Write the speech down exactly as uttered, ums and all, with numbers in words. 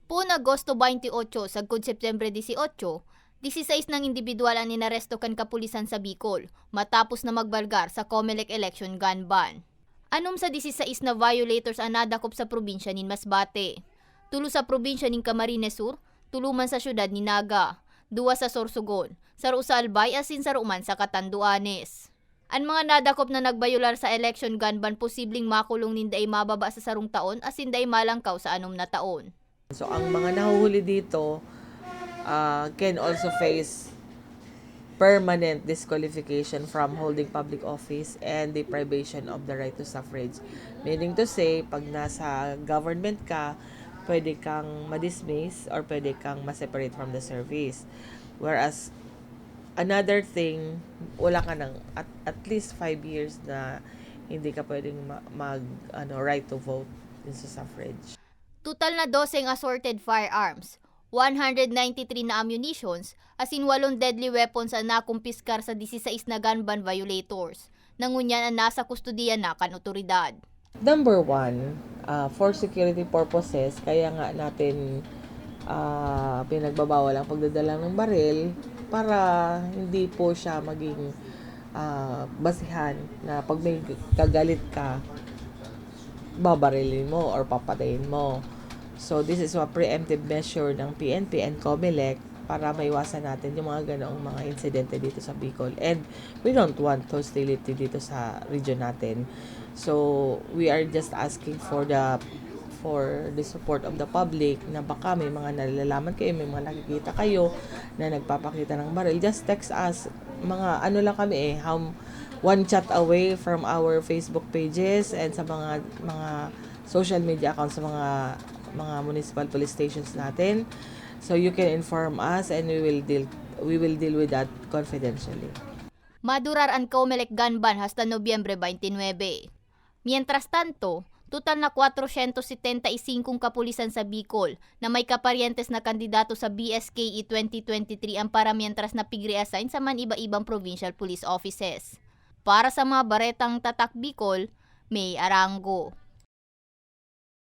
Poon Agosto twenty-eight sagkod Septembre dieciocho, disisais nang indibidwal an inaresto kan kapulisan sa Bicol matapos na magbalgar sa Comelec election gun ban. Anom sa disisais na violators an nadakop sa probinsya nin Masbate. Tulo sa probinsya nin Camarines Sur, tulo man sa syudad ni Naga, duwa sa Sorsogon, saro sa Albay asin saro man sa Catanduanes. An mga nadakop na nagbayolar sa election gun ban posibleng makulong nin dai mababa sa sarong taon asin dai malangkaw sa anom na taon. So, ang mga nahuhuli dito uh, can also face permanent disqualification from holding public office and deprivation of the right to suffrage. Meaning to say, pag nasa government ka, pwede kang ma-dismiss or pwede kang ma-separate from the service. Whereas, another thing, wala ka ng at, at least five years na hindi ka pwedeng ma- mag ano right to vote din sa suffrage. Total na doseng assorted firearms, one hundred ninety-three na ammunitions, asin walong deadly weapons an nakumpiskar sa disisais na gun ban violators, na ngunyan an nasa kustodiya na kan otoridad. Number one, uh, for security purposes, kaya nga natin uh, pinagbabawal ang pagdadala ng baril para hindi po siya maging uh, basihan na pag may kagalit ka, babarilin mo or papatayin mo. So this is a preemptive measure ng P N P and Comelec para maiwasan natin yung mga ganoong mga insidente dito sa Bicol. And we don't want hostility dito sa region natin. So we are just asking for the for the support of the public na baka may mga nalalaman kayo, may mga nakikita kayo na nagpapakita ng baril, just text us. Mga ano lang kami eh, how, one chat away from our Facebook pages and sa mga mga social media accounts sa mga mga municipal police stations natin. So you can inform us and we will deal we will deal with that confidentially. Madurar an Comelec gun ban hasta Nobyembre twenty-nine. Mientras tanto, total na kwatrosyentos setenta y singko kapulisan sa Bicol na may kaparyentes na kandidato sa B S K E twenty twenty-three ang para mientras na pig-reassign sa man iba-ibang provincial police offices. Para sa mga baretang Tatak Bicol, May Arango.